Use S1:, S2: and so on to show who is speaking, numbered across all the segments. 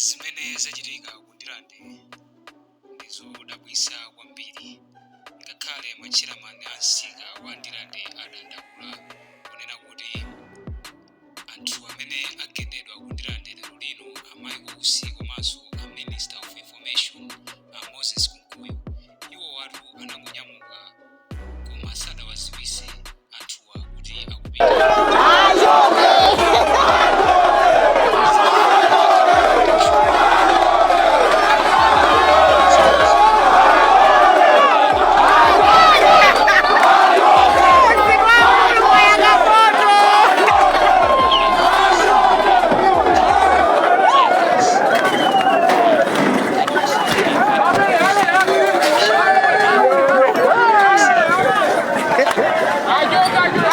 S1: Zimene zachitika ku Ndirande ndizodabwitsa kwambiri. Ngakhale matchairman a msika wa Ndirande adandaula kunena kuti anthu amene agendedwa ku Ndirande lero lino, a Michael Usi komanso a Minister of Information a Moses Kunkuyu, iwowatu anangonyamuka koma sadawadziwitse anthuwa kuti akupita.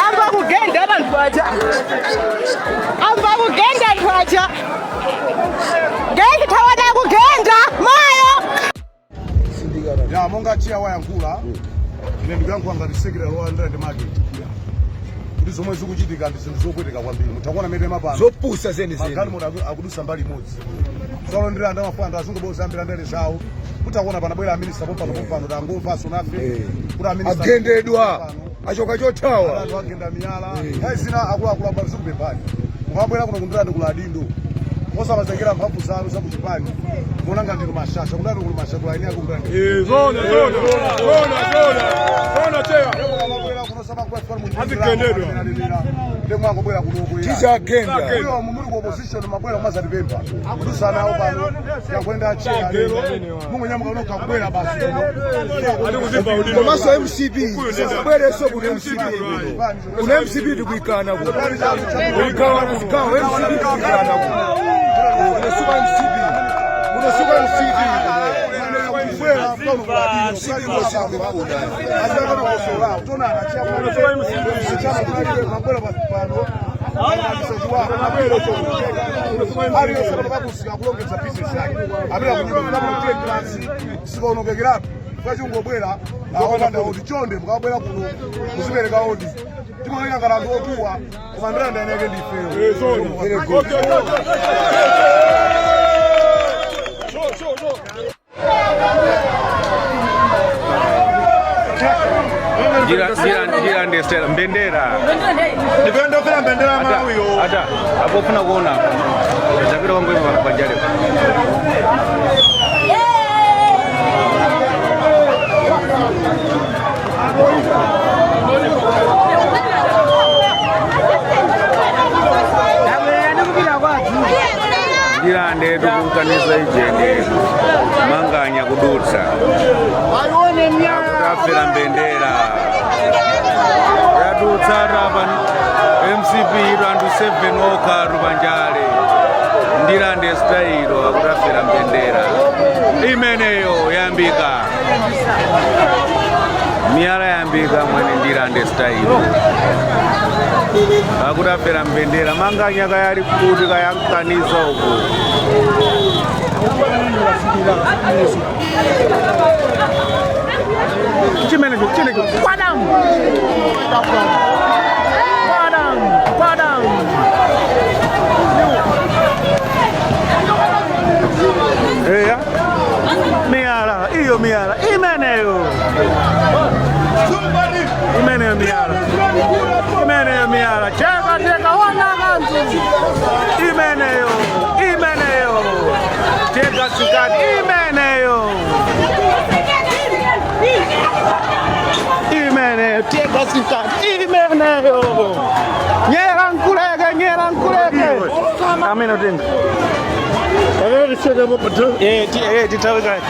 S2: Amba kugenda vanhu vaja, amba kugenda vanhu vaja, ngengi thawana kugenda mayo.
S3: Ya, monga chair wayankhula, ine ndikuyankhula ngati secretary wa Ndirande Market kuti zomwe zikuchitika ndi zinthu zopweteka kwambiri. Mutha kuona mene mapano
S4: Zopusa zeni zeni.
S3: Magalimoto akudusa mbali imodzi. Solo Ndirande amafuna azunguboza ambira ndale zawo. Mutakuona panabwera a minister pompano pompano, tangomvanso nafe kuti a minister
S4: Agendedwa, achoka chothawa.
S3: Anthu agenda miyala. Nthawi zina akuluakulu abwa zikupemphani, mukabwera kuno kuNdirande kula adindo, osamazengera mphamvu zanu zakuchipani muona ngati ndinu mashasha. Kundani kuli mashasha, kula ine akuNdirande.
S5: Zona, zona, zona, zona, zona, chair.
S3: Mabwera kuno
S5: Azigendedwa.
S3: Ndi mwangobwera kuno.
S4: Tizagenda.
S3: Uyo muli ku opposition, mabwera umazatipempha kudusana nawo pano yakwenda a chair, mungonyamuka uno kakubwera basi.
S5: Ali kuzimba udindo.
S4: Komanso MCP isabwereso kuno. MCP kuno, MCP tikuikana kuno, kuikawa kuikawa MCP tikuikana kuno. Kunosuka MCP, kunosuka MCP. MCP ngosikuikuna.
S3: Aliyense pakusika kulongedza business yake, apita kunyumba klasi sikaonongekerapo pachingobwera akapanda odi. Chonde, mukabwera kuno muzipereka odi. Timaoneka ngati anthu otuwa, koma Ndirande aneke ndifeyo.
S5: Zona.
S4: Very good.
S5: Okay. Sure, sure, sure.
S6: Njira, njira, njira ndestera mbendera.
S5: Ndikuyendofera mbendera
S6: Ata
S5: Malawiyo.
S6: ata apo funa kuona zapita kwangu ivo pajale. Ndirande tikukaniza ijende manganya kudutsa akutafera mbendera yadutsa rapa MCP itu anthu 7 okha rupanjale. Ndirande style, akutafera mbendera imeneyo yambika miyala, yambika mwene. Ndirande style, akutafera mbendera. Manganya kayali kuti kayankaniza uku. Chimenecho chinecho kwadam kwadam kwadam. Eya, miyala iyo, miyala imeneyo, imeneyo miyala, imeneyo miyala, cheka cheka wana kantu imeneyo, imeneyo teka sukati imeneyo, imeneyo teka sukati imeneyo, nyera nkuleke, nyera nkuleke amene utenga. Tithawe kale.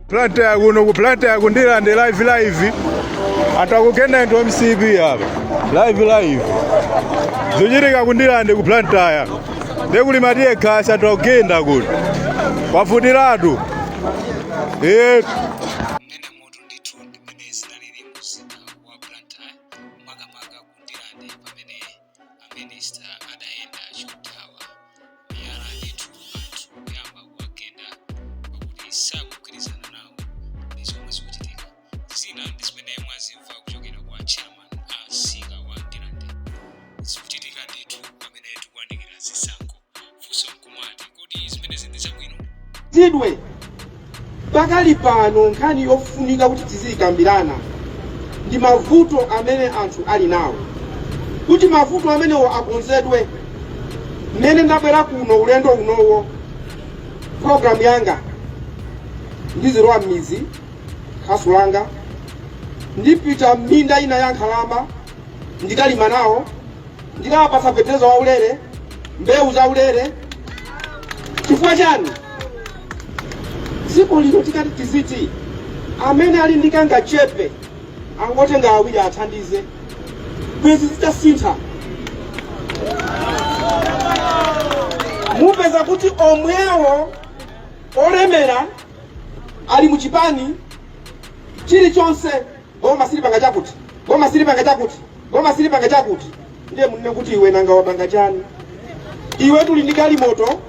S5: Blantyre kuno, ku Blantyre ku Ndirande, live live, anthu akugenda into MCP apa, live live, zochitika ku Ndirande ku Blantyre. Ndekuli ma tear gas, anthu akugenda kuno kwafutiratu.
S1: Mmene moto ndithu ndimene zinalili mzinda wa Blantyre, makamaka ku Ndirande, pamene a minister adayenda chothawa.
S7: Zidwe pakali pano, nkhani yofunika kuti tiziyikambirana ndi mavuto amene anthu ali nawo, kuti mavuto amenewo akonzedwe. Mmene ndabwera kuno ulendo unowo, programu yanga ndizilowa m'mizi, khasu langa, ndipita m'minda ina ya nkhalamba, ndikalima nawo, ndikawapatsa fetereza waulere, mbewu zaulere. Chifukwa chani? Dziko lino tikati tiziti amene ali ndi kangachepe angotenga awiri athandize, bwezi zitasintha. Mupeza kuti omwewo olemera ali muchipani chilichonse, boma silipanga chakuti, boma silipanga chakuti, boma silipanga chakuti. Ndiye munene kuti iwe nanga wapanga chani? Iwe tuli ndi galimoto,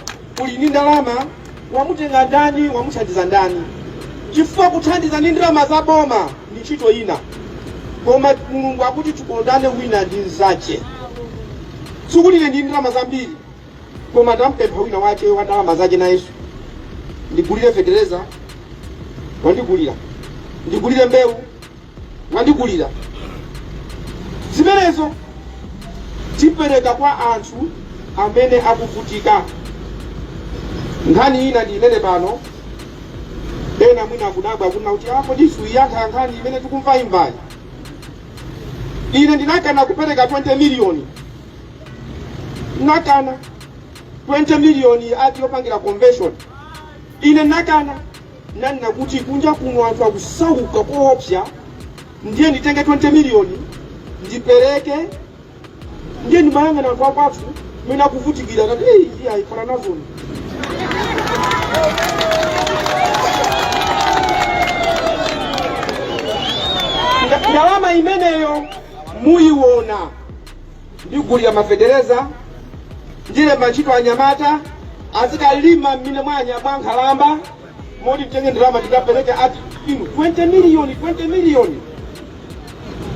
S7: uli ndi ndalama, wamutenga ndani, wamuthandiza ndani? Chifukwa kuthandiza ndi ndalama za boma ndi ntchito ina, koma Mulungu akuti tikondane wina ndi mnzache. Sikuti ndi ndalama zambiri, koma tampempha wina wache wa ndalama zache nayenso, ndigulire fetereza, wandigulira, ndigulire mbewu, wandigulira. Zimenezo tipereka kwa anthu amene akuvutika. Nkhani ina ndi imene pano ena mwina akudabwa kunena kuti kodi suiyankha nkhani imene tikumva imvayi? Ine ndinakana kupereka 20 miliyoni, nakana 20 miliyoni ati yopangira convention. Ine nakana, nanena kuti kunja kuno anthu akusauka koopsa, ndiye nditenge 20 miliyoni ndipereke? Ndiye ndimayang'ana anthu akwathu mwina akuvutikira, nati "Ei, iye ayikhala nazoni." Ndalama imeneyo muyiona, ndigulira mafetereza, ndilemba ntchito anyamata azikalima mmene mwanya mwa nkhalamba. Moti mtenge ndalama ndikapereke ati inu 20 miliyoni, 20 miliyoni,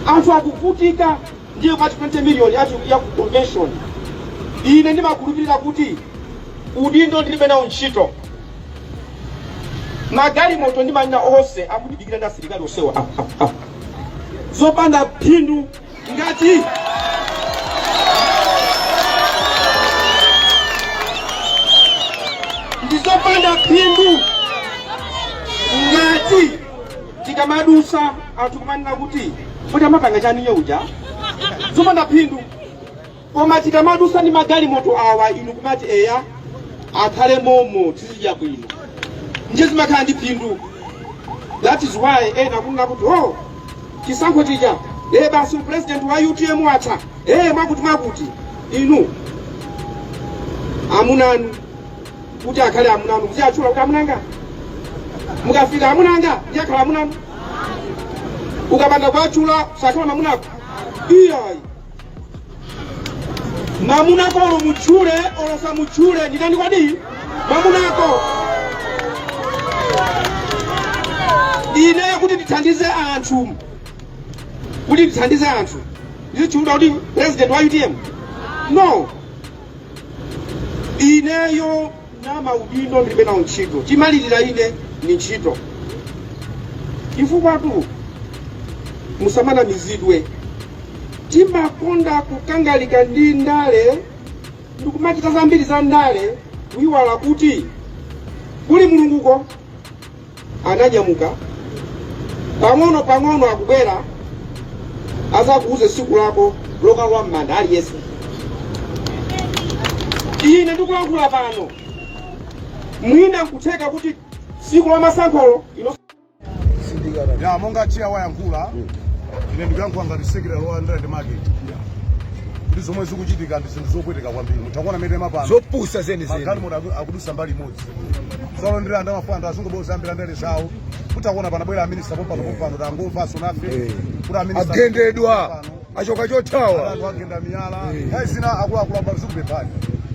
S7: anthu akuvutika, ndiye kwati 20 miliyoni ati ya ku convention. Ine ndimakhulupirira kuti udindo ndilibe nawo ntchito. Magalimoto ndimanena onse akundidikira ndi asilikali onsewa. Ah, ah, ah. Zopanda phindu ngati ndizopanda phindu ngati tikamadusa anthu kumanena kuti kuti amapanga chani iye uja, zopanda phindu. Koma tikamadusa ndi magalimoto awa, inu kumati eya, akhale momo, tizidya bwino, ndiye zimakhala ndi phindu. That is why ena kunena kuti oh, chisankho chija basi president wa UTM watha, mwakuti mwakuti. Inu amunanu kuti akhale amunanu, muziyatchula kuti amunanga. Mukafika amunanga, ndiye akhala amunanu. Ukapanda kuatchula sakhala mamunako, iyayi. Mamunako olo mutchule olo samutchule, ndi ndani kodi mamunako? Ineyo kuti ndithandize anthu, kuti ndithandize anthu, ndizitchulidwa kuti president wa UTM? No. Ineyo na maudindo ndilibe nawo ntchito. Chimalirira ine ni ntchito, chifukwa tu musamanamizidwe, timakonda kukangalika ndi ndale ndikumachita zambiri za ndale, kuyiwala kuti kuli Mulunguko. Ananyamuka pang'ono pang'ono, akubwera azakuuze tsiku lako lokalowa m'manda aliyense. Ine ndikulankhula pano, mwina nkutheka kuti tsiku la masankholo ino
S3: Ya, monga chair wayankhula, ine ndikuyankhula ngati secretary wa Ndirande Market kuti zomwe zikuchitika ndi zinthu zopweteka kwambiri. Mutha kuona mmene mapano
S4: Zopusa zenizeni.
S3: Magalimoto akudusa mbali imodzi. Solo Ndirande amafuna anthu azingobwera ambira ndale zawo. Mutakuona panabwera aminista pompano pompano, tangomvanso nafe kuti aminista
S4: Agendedwa, achoka chothawa.
S3: Anthu agenda miyala. Nthawi zina akuluakulu abalo zikupemphani,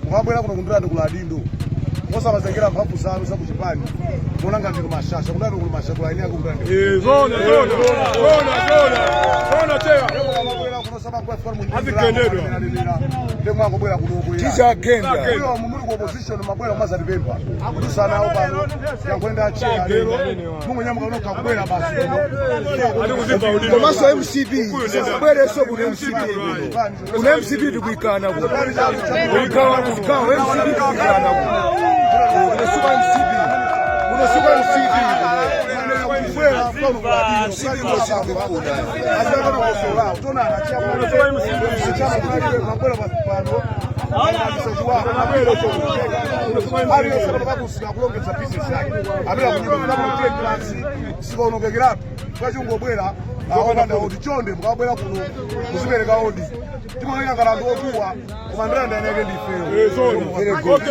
S3: mukabwera kuno kuNdirande kula adindo, osamazengera mphamvu zanu zakuchipani kuona ngati ndinu mashasha. KuNdirande kuli mashasha, kula ine akuNdirande.
S5: Zona, zona, zona, zona, zona, chair.
S3: Mukabwera kuno Ndemwangobwera kuno.
S4: Tizagenda.
S3: Uyo muli ku opposition, mabwera mazatipempha kudusanawo pano yankwenda acheya lero mungonyamuka uno kakubwera basi.
S4: Komanso MCP isabwereso kuno. MCP kuno, kuno MCP tikuikana kuno, kuikawana zigawo. MCP tikuikana kuno. Kuno suka MCP, kuno suka MCP. MCP ngosikuifuna.
S3: Aliyense business yake amene kunyumba sikaonongekerapo kachingobwera opanda odi. Chonde, mukabwera kuno muzipereka odi. Timaoneka ngati anthu otuwa, koma Ndirande aneke ndifeyo.
S4: Very good.